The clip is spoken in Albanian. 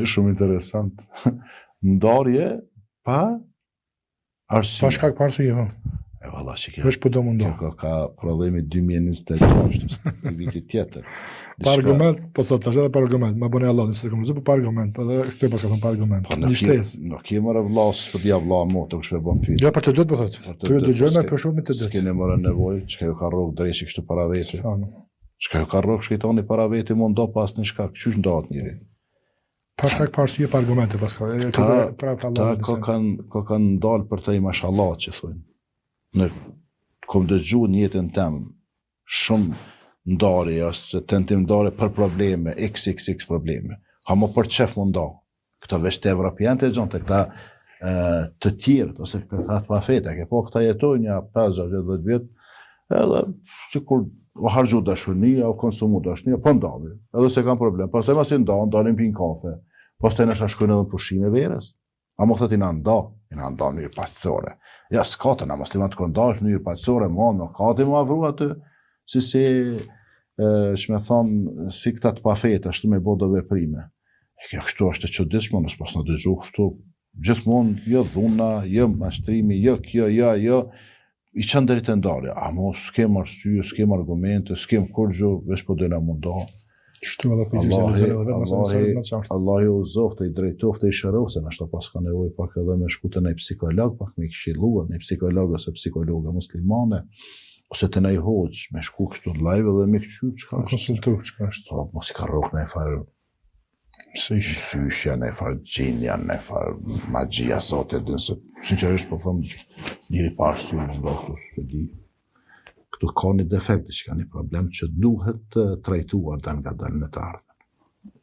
Shumë interesant. Ndarje pa arsye. Pa shkak, pa arsye, po. E valla që kjo. Veç po do m'u nda. Kjo ka prodhimi 2026, i vitit tjetër. Pa argument, po thot tash edhe pa argument, ma bëni Allah nëse s'kom po pa argument, po edhe këtu pas ka thon pa argument. Po një shtesë. Nuk ke more vëlla, s'po dia vëlla mo, të kush po bën pyetje. Jo për të dytë po thot. Po ju dëgjojmë për shumë të dytë. S'keni more nevojë, çka ju ka rrok dreqi kështu para veti. Çka ju ka rrok shejtani para veti m'u nda pa asnjë shkak, qysh ndahet njeri. Pa shkak, pa arsye, pa argumente, pas ka. Ta, pra, pra, ta ka kanë ka kanë dalë për të i mashallah që thonë. Në kom dëgju në jetën tem shumë ndarje ose tentim ndarje për probleme, x x x probleme. Amo për qef m'u nda. Këto veç te evropianët e gjon te këta të tjerët ose këta të pafetë, ke po këta jetojnë një 5, 6, 10 vjet, edhe sikur u harxhu dashuria, u konsumu dashuria, po ndahemi, edhe s'e kanë problem. Pastaj masi ndahen, dalin pin kafe. Pastaj nashta shkojnë edhe në pushime verës. Amo thotë jena nda, jena nda në mënyrë paqësore. Ja, s'ka të na muslimanët kur ndahesh në mënyrë paqësore, mo nuk ka ti mu afru aty, si si, e, që me thonë, si këta të pafetë, ashtu me bo do veprime. E kjo kështu është e çuditshme, nëse pas në dëgju kështu, gjithmonë, jo dhuna, jo mashtrimi, jo kjo, jo ajo, i çon deri te ndarja. Amo s'kem arsye, s'kem argumente, s'kem kurgjo, veç po dojna m'u nda. Kështu edhe po gjysë edhe edhe më Allahi, më qartë. Allahu i udhëzoftë, i drejtoftë, i shëroftë, se nashta pas ka nevojë pak edhe me shku te naj psikolog, pak me këshillu, një psikolog ose psikologe muslimane, ose te naj hoxhë, me shku kështu live edhe me këqyr çka është. Konsultu çka është. Po, mos i ka rrok naj farë Sysh. Syshja, naj farë xhinja, naj farë magjia, Zoti e din se, sinqerisht po them, njeri pa arsye m'u nda këtu, s'e di. Këtu ka një defekt, diçka një problem që duhet të trajtuar dalëngadalë në të ardhmen.